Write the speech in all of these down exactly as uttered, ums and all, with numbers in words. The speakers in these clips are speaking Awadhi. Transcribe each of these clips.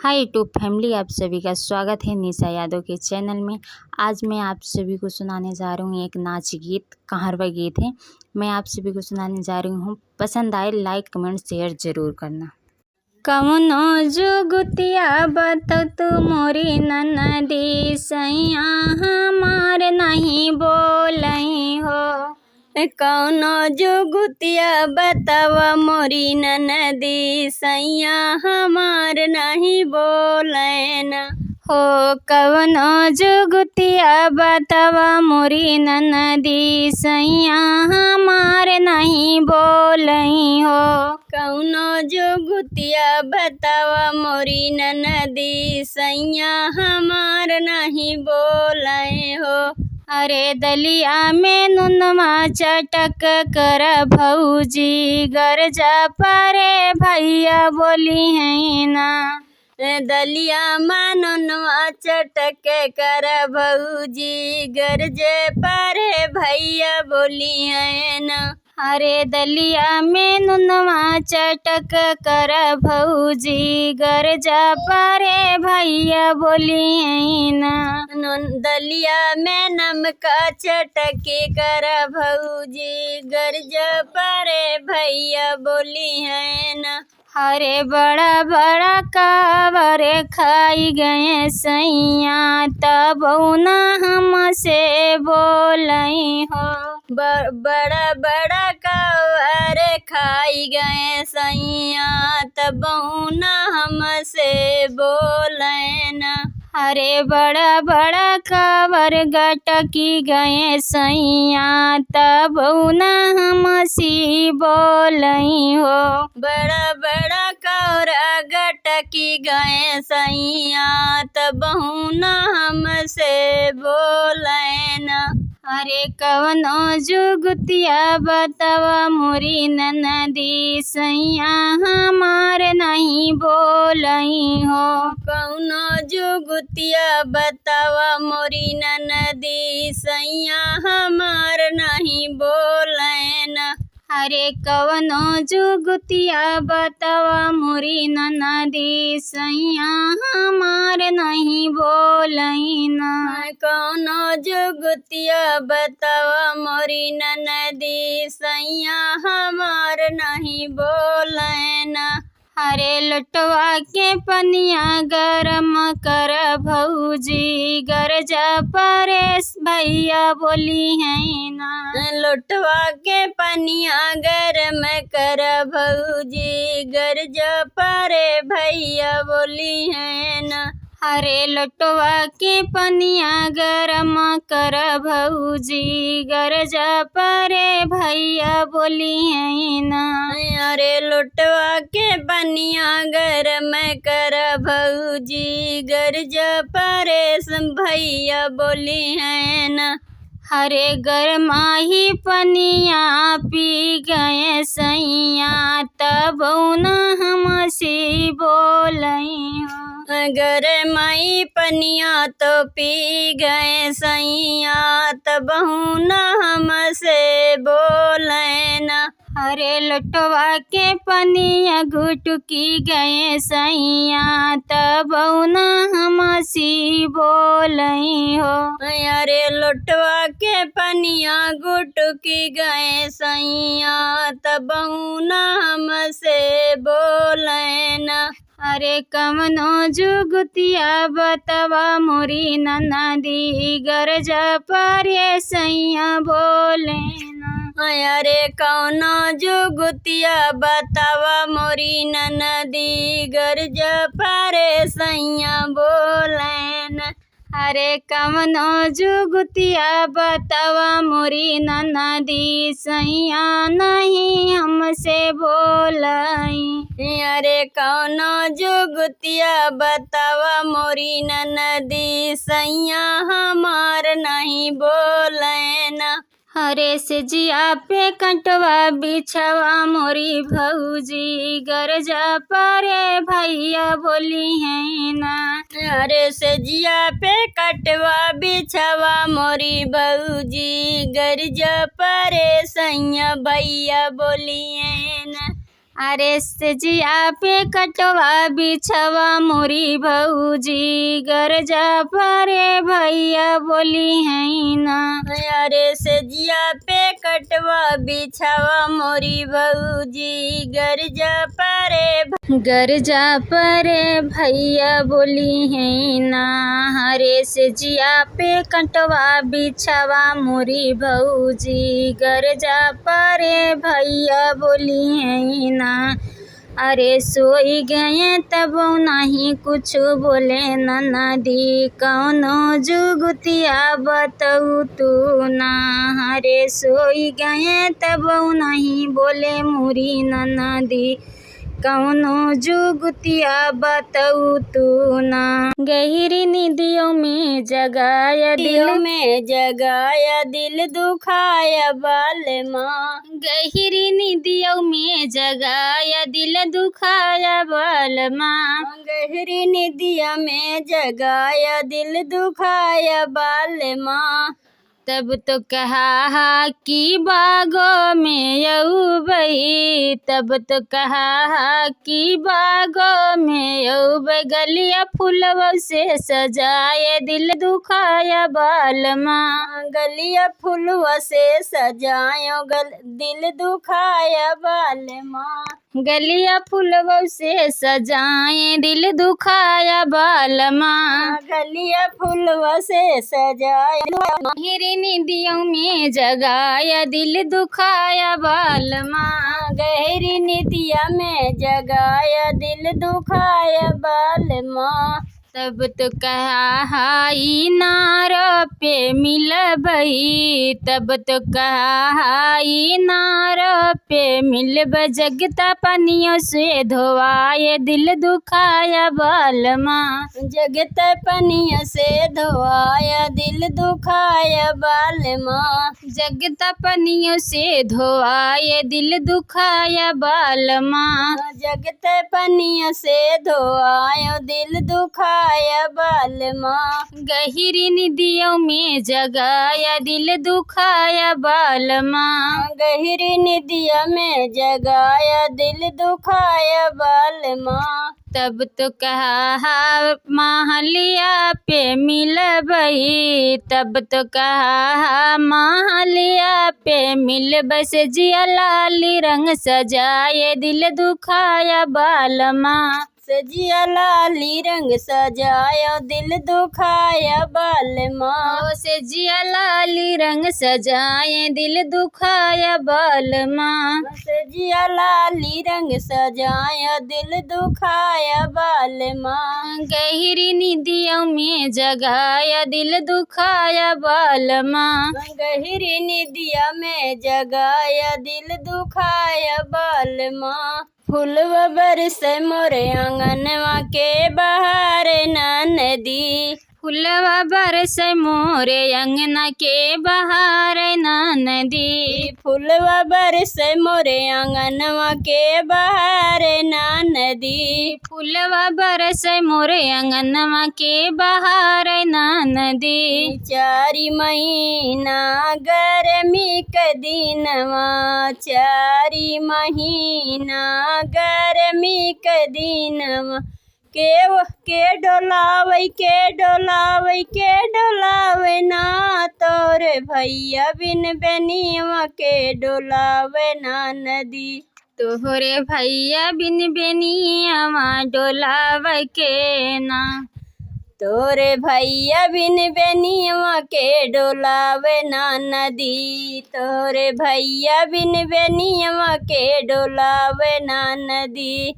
हाय YouTube फैमिली, आप सभी का स्वागत है निशा यादव के चैनल में। आज मैं आप सभी को सुनाने जा रही हूँ एक नाच गीत, कहरवा गीत है। मैं आप सभी को सुनाने जा रही हूँ, पसंद आए लाइक कमेंट शेयर जरूर करना। कवनो जुगुतिया बतव तू मोरी ननदी, सैया हमार नहीं बोलई हो। कौनो जुगुतिया बतावा मोरी ननदी, सैया हमार नहीं बोलैना। हो कौनो जुगुतिया बतावा मोरी ननदी, सैया हमार नहीं बोलई हो। कौनो जुगुतिया बतावा मोरी ननदी, सैया हमार नहीं बोलै हो। अरे दलिया में नुनवा चटक कर भौजी, गरजा परे भैया बोलिहैना। दलिया में नुनवा चटक कर भौजी, गरजे परे भैया बोलिहैना। अरे दलिया में नुनवा चटक कर भौजी, गरजा परे भैया बोलिहैना। नुन-, दलिया में नमका चटक कर भौजी, गरजा परे भैया बोलिहैना। अरे बड़ा बड़ा कावर खाई गए सैया, तबौ ना हमसे बोलई हो। ब-, बड़ा बड़ा कावर खाई गए सैया, तबौ ना हमसे बोलैना। अरे बड़ा बड़ा कावर गटकी गए सैया, तबौ ना हमसी बोलई हो। बड़ा बड़ा कावर गटकी गए सैया, तबौ ना हमसे बोलैना। अरे कवनो जुगुतिया बतावा मोरी ननदी, सैया हमार नहीं बोलई हो। कौनो जुगुतिया बतावा मोरी ननदी, सैया हमार नहीं बोलैना। अरे कवनो जुगुतिया बतावा मोरी ननदी, सैया हमार नहीं बोलैना। कौनो जुगुतिया बतावा मोरी ननदी, सैया हमार नहीं बोलैना। अरे लोटवा के पनिया गरम कर भौजी, गरजा परेस भैया बोलिहैना। लोटवा के पनिया गरम कर भौजी, गरजा परे भैया बोलिहैना। अरे लोटवा के पनिया गरम कर भौजी, गरजा परे भैया बोलिहैना। अरे लोटवा के पनिया गरम कर भौजी, गरजा परेस भैया बोलिहैना। अरे गरमाही पनिया पी गए सैया, तबौ ना हमसी बोलई हो। गरमाही पनिया तो पी गए सैया, तबौ ना हमसे बोलैना। अरे लोटवा के पनिया गुटकी गए सैया, तबौ ना हमसी बोलई हो। अरे लोटवा के पनिया गुटकी गए सैया, तबौ ना हमसे बोलैना। अरे कवनो जुगुतिया बतावा मोरी ननदी, गरजा परे सैया बोलैना। अरे कौनो जुगुतिया बतावा मोरी ननदी, गरजा परे सैया बोलैना। अरे कवनो जुगुतिया बतावा मोरी ननदी, सैया नहीं हमसे बोलई। अरे कौनो जुगुतिया बतावा मोरी ननदी, सैया हमार नहीं बोलैना। अरे सेजिया पे कटवा बिछवा मोरी भौजी, गरजा परे भैया बोलिहैना। अरे सेजिया पे कटवा बिछवा मोरी भौजी, गरजा परे सैया भैया बोलिहैना। अरे से जिया पे कटवा बिछवा मोरी भौजी, गरजा परे भैया बोली है ना। अरे से जिया पे कटवा बिछवा मोरी भौजी, गरजा परे भ-, गरजा परे भैया बोली है ना। अरे से जिया पे कटवा बिछवा मोरी भौजी, गरजा परे भैया बोली है ना। अरे सोई गए तब नहीं कुछ बोले ननदी, कौनो जुगुतिया बतऊ तू ना। अरे सोई गए तब नहीं बोले मोरी ननदी, कौनो जुगुतिया बतऊ तू ना। गहिरी निदियों में जगाया दिल, निदियों में जगाया दिल दुखाया बालमा। गहिरी निदियों में जगाया दिल दुखाया बालमा। गहिरी निदिया में जगाया दिल दुखाया बालमा। तब तो कहा हा कि बागों में अउबई, तब तो कहा हा कि बागों में अउबई, गलिया फुलवा से सजाए दिल दुखाया बालमा। गलिया फुलवा से सजायो गल-, दिल दुखाया बालमा। गलिया फुलवा से सजाए दिल दुखाया बालमा। गलिया फुलवा से सजाए। गहिरी निदियों में जगाया दिल दुखाया बालमा। गहिरी निदिया में जगाया दिल दुखाया बालमा। तब तो कहा हा इनारो पे मिलबई, तब तो कहा हा इनारो पे मिलब, जगता पनियों से धोआए दिल दुखाया बालमा। जगता पनियों से धोआया दिल दुखाया बालमा। जगता पनियों से धोआए दिल दुखाया बालमा। जगता पनियों से धोआयो दिल दुखाया बालमा। गहिरी निदियों में जगाया दिल दुखाया बालमा। गहिरी निदिया में जगाया दिल दुखाया बालमा। तब तो कहा हा महलिया पे मिलबई, तब तो कहा हा महलिया पे मिलबई, से जिया लाली रंग सजाए दिल दुखाया बालमा। से जिया लाली रंग सजायो दिल दुखाया बालमा। ओ से जिया लाली रंग सजाए दिल दुखाया बालमा। से जिया लाली रंग सजाया दिल दुखाया बालमा। गहिरी निदियों में जगाया दिल दुखाया बालमा। गहिरी निदिया में जगाया दिल दुखाया बालमा। फुलवा बरसे मोरे आंगनवा के बहारे ननदी। फुलवा बरसे मोरे अंगना के बहारे ननदी। फुलवा बरसे मोरे आंगनवा के बहारे ननदी। फुलवा बरसे मोरे अंगनवा के बहारे ननदी। चारि महीना गर्मी के दिनवा, चारि महीना गर्मी के दिनवा, के, के डोलावै, के डोलावै, के डोलावै ना, तोरे भैया बिन बेनियवा के डोलावै ना नदी। तोहरे भैया बिन बेनियवा डोलावै के ना। तोरे भैया बिन बेनियवा के डोलावै ना नदी। तोरे भैया बिन बेनियवा के डोलावै ना नदी।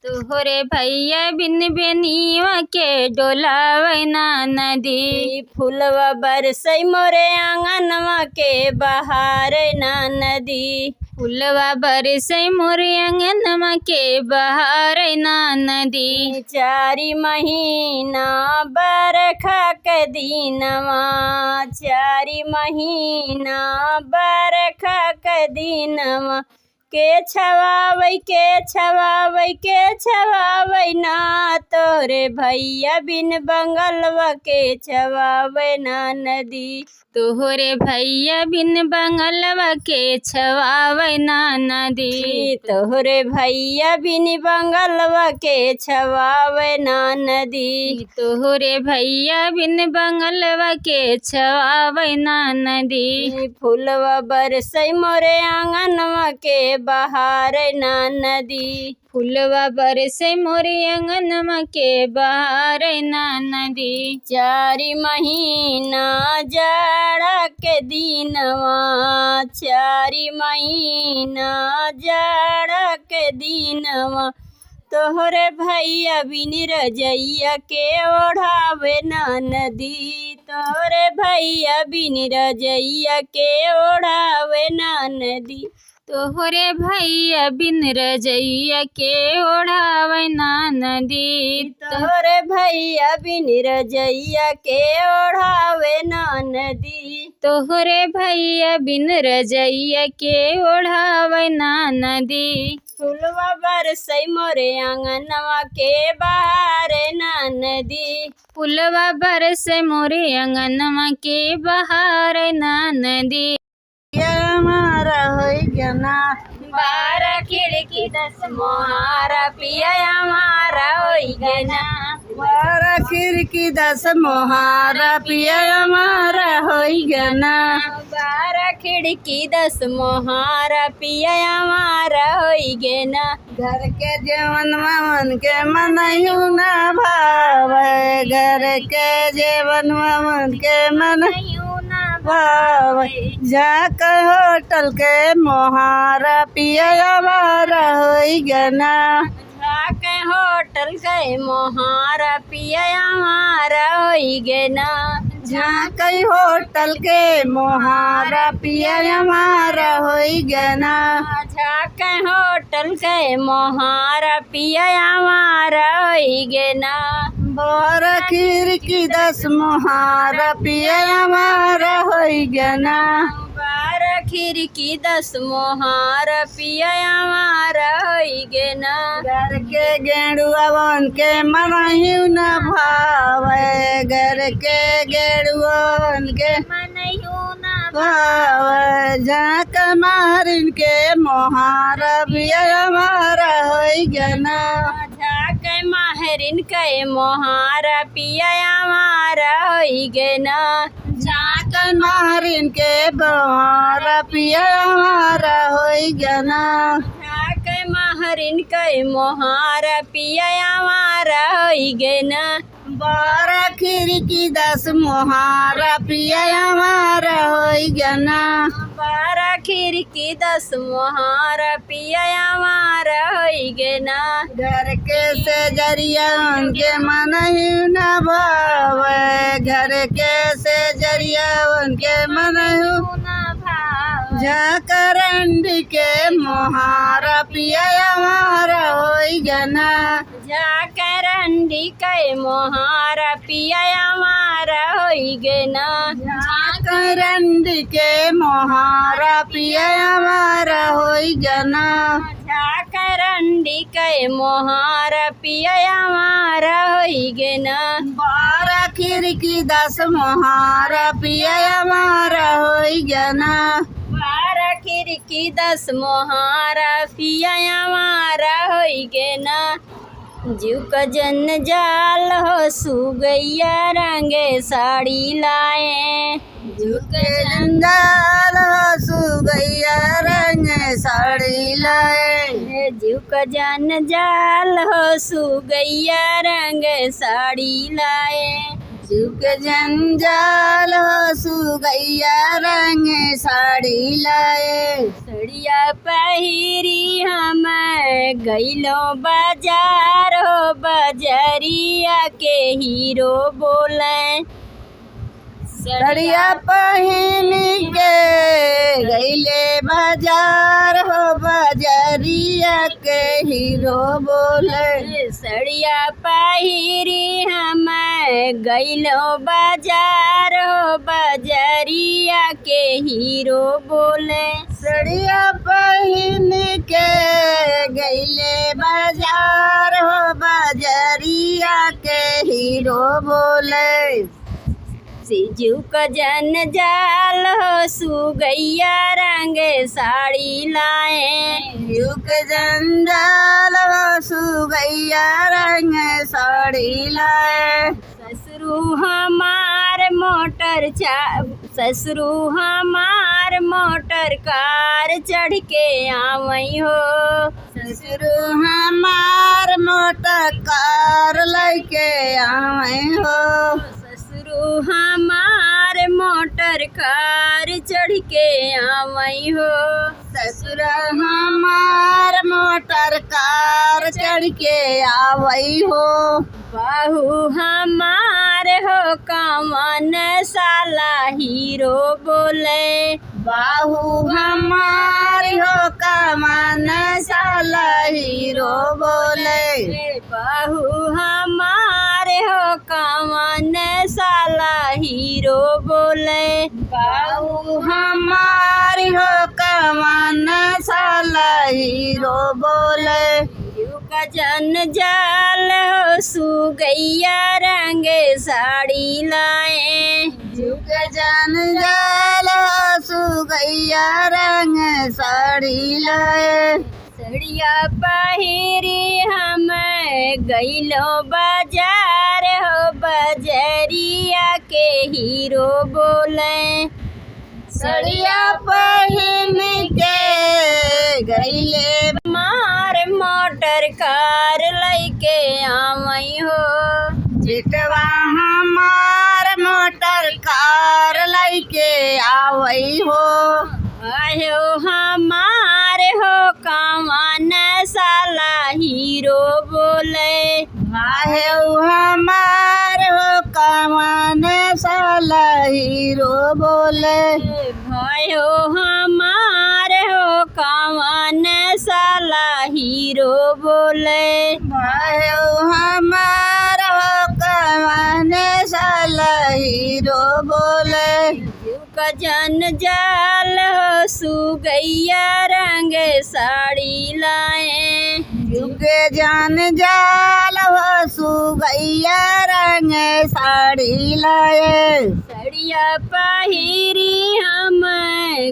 तोहरे भैया बिन बेनियवा के डोलावै ना नदी। फुलवा बरसै मोरे आंगनवा के बहारै ना नदी। फुलवा बरसै मोरे आंगनवा के बहारै ना नदी। चारि महीना बरखा के दिनवा, चारि महीना बरखा के दिनवा, के छवावै, के छवावै, के छवावै ना, तोहरे भैया बिन बंगलवा के छवावै ना नदी। तोहरे भैया बिन बंगलवा के छवावै ना नदी। तोहरे भैया बिन बंगलवा के छवावै ना नदी। तोहरे भैया बिन बंगलवा के छवावै ना नदी। फुलवा बरसै मोरे आंगनवा के बहारै ना नदी। फुलवा बरसै मोरे आंगनवा के बहारै ना नदी। चारि महीना जाड़ा के दिनवा, चारि महीना जाड़ा के दिनवा, तोहरे भैया बिन रजैया के ओढ़ावै ना नदी, तोहरे भैया बिन रजैया के ओढ़ावै ना नदी। तोहरे भैया बिन रजैया के ओढ़ावै ना नदी। तोहरे भैया बिन रजैया के ओढ़ावै ना नदी। तोहरे भैया बिन रजैया के ओढ़ावै ना नदी। फुलवा बरसै मोरे आंगनवा के बहारै ना नदी। फुलवा बरसै मोरे आंगनवा के बहारै ना नदी। पिया हमारा होई गना। बारह खिड़की दस मोहारा पिया हमारा होई गना। बारह खिड़की दस मोहारा पिया हमारा होई गना। बारह खिड़की दस मोहारा पिया हमारा होई गना। घर के जेवनवा उनके मनयू ना भावै, घर के जेवनवा उनके मनयू ना भावै। जाके होटल के मोहारा पिया हमारा होई गना। जाके होटल के मोहारा पिया हमारा होई गना। जाके होटल के मोहारा पिया हमारा होई गना। जाके होटल के मोहारा पिया हमारा होई गना। बारह खिड़की दस मोहारा पिया हमारा होई गना। बारह खिड़की दस मोहारा पिया हमारा होई गना। घर के गेड़ुआ उनके मनयू ना भावै, घर के गेड़ुआ उनके मनयू ना भावै। जाके महरिन के मोहारा पिया हमारा होई गना। जाके महरिन के मोहारा पिया हमारा होई गना। जाके महरिन के मोहारा पिया हमारा होई गना। जाके महरिन के मोहारा पिया हमारा होई गना। बारह खिड़की दस मोहारा पिया हमारा होई गना। बारह खिड़की दस मोहारा पिया हमारा होई गना। घर के सेजरिया उनके मनयू ना भावै, घर के सेजरिया उनके मनयू ना भावै। जाके रंडी के मोहारा पिया हमारा होई गना। जाके रंडी के मोहारा पिया हमारा होई गना। जाके रंडी के मोहारा पिया हमारा होई गना। जाके रंडी के मोहारा पिया हमारा होई गना। बारह खिड़की दस मोहारा पिया हमारा होई गना। बारह खिड़की दस मोहारा पिया हमारा होई गना। जीव का जंजाल हो सुगैया रंगे साड़ी लाए। जीव का जंजाल हो सुगैया रंगे साड़ी लाए। जीव का जंजाल हो सुगैया रंगे साड़ी लाए। जीव का जंजाल हो सुगैया रंगे साड़ी लाए। सड़िया पहिरी हम गइलो बाजार हो, बजरिया के हीरो बोले। सड़िया पहिनी के गइले बाजार हो, बजरिया के हीरो बोले। सड़िया पहिरी हम गइलो बाजार हो, बजरिया के हीरो बोले। सड़िया पहिन के गइले बाजार हो, बजरिया के हीरो बोले। सिजुक जंजाल हो सुगैया रंग साड़ी लाए। सिजुक जंजाल हो सुगैया रंग साड़ी लाए। ससुरू हमार मोटर चा-, ससुरू हमार मोटर कार चढ़ के आवई हो। ससुरू हमार मोटर कार लइके आवई हो। ससुरू हमार मोटर कार चढ़ के आवई हो। ससुर हमार मोटर कार चढ़ के आवई हो। बहू हमार हो कवन साला हीरो बोले। बहू हमार हो कवन साला हीरो बोले। बहू हमार हो कवन साला हीरो बोले। बहू हमार हो कवन साला हीरो बोले। सिजुक जंजाल हो सुगैया रंग साड़ी लाए। सिजुक जंजाल हो सुगैया रंग साड़ी लाए। सड़िया पहिरी हम गइलो बाजार हो, बजरिया के हीरो बोले। सड़िया पहिन के गइले। हमार मोटर कार लइके आवई हो। बेटवा हमार मोटर कार लइके आवई हो। आयो हमार हो कवन साला हीरो बोले। आयो हमार हो कवन साला हीरो बोले। भयो हमार हो कवन साला हीरो बोले। भयो हमार हो कवन साला हीरो बोले। सिजुक जंजाल हो सुगैया रंग साड़ी लाए। सिजुक जंजाल हो सुगैया रंग साड़ी लाए। सड़िया पहिरी हम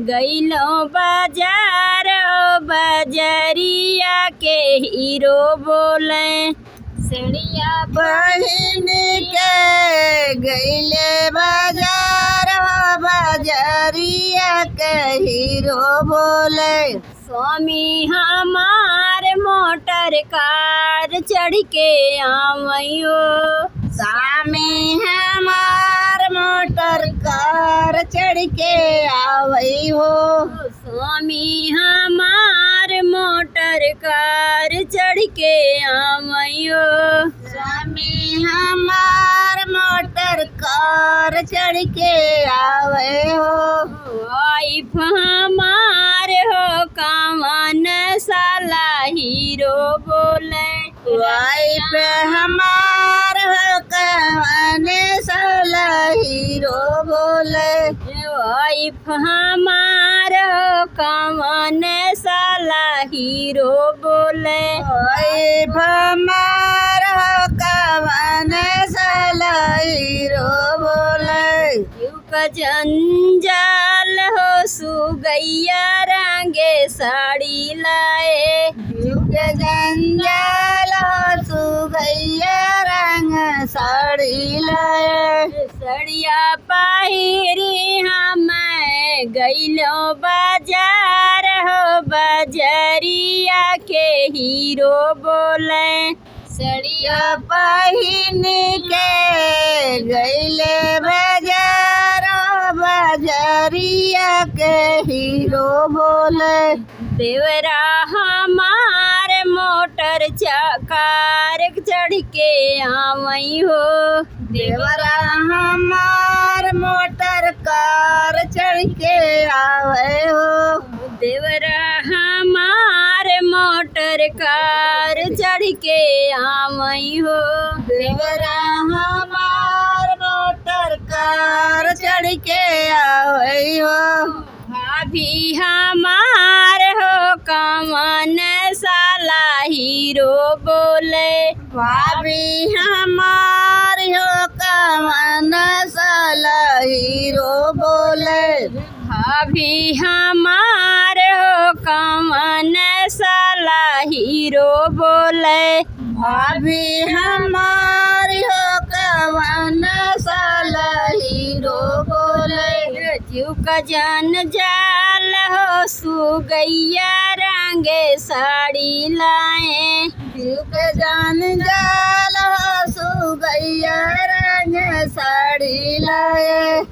गइलो बाजार हो, बजरिया के हीरो बोले। सड़िया पहिन के गइले बाजार हो, बजरिया के हीरो बोले। स्वामी हमार मोटर कार चढ़ के आवई हो। स्वामी हमार मोटर कार चढ़ के आवई हो। स्वामी हमार मोटर कार चढ़ के आवई हो। स्वामी हमार मोटर कार चढ़ के आवई हो। वाइफ हमार हो कवन साला हीरो बोले। वाइफ हमार हो कवन साला हीरो बोले। वाइफ हमार हो कवन साला हीरो बोले। वाइफ हमार हो कवन साला हीरो बोले। सिजुक जंजाल हो सुगैया रंग साड़ी लाए। सिजुक जंजाल हो सुगैया रंग साड़ी लाए। सड़िया पहिरी हम गइलो बाजार हो, बजरिया के हीरो बोले। सड़िया पहिन के गइले बाजार हो, बजरिया के हीरो बोले। देवरा हमार मोटर चा-, कार चढ़ के आवई हो। देवरा हमार मोटर कार चढ़ के आवई हो। देवरा हमार मोटर कार चढ़ के आवई हो। देवरा हमार मोटर कार चढ़ के आवई हो। भाभी हमार हो कवन साला हीरो बोले। भाभी हमार हो कवन साला हीरो बोले। भाभी हमार हो कवन साला हीरो बोले। भाभी हमार हो कवन साला हीरो बोले। जीव का जंजाल हो सुगैया रंगे साड़ी लाए। जीव का जंजाल हो सुगैया रंगे साड़ी लाए।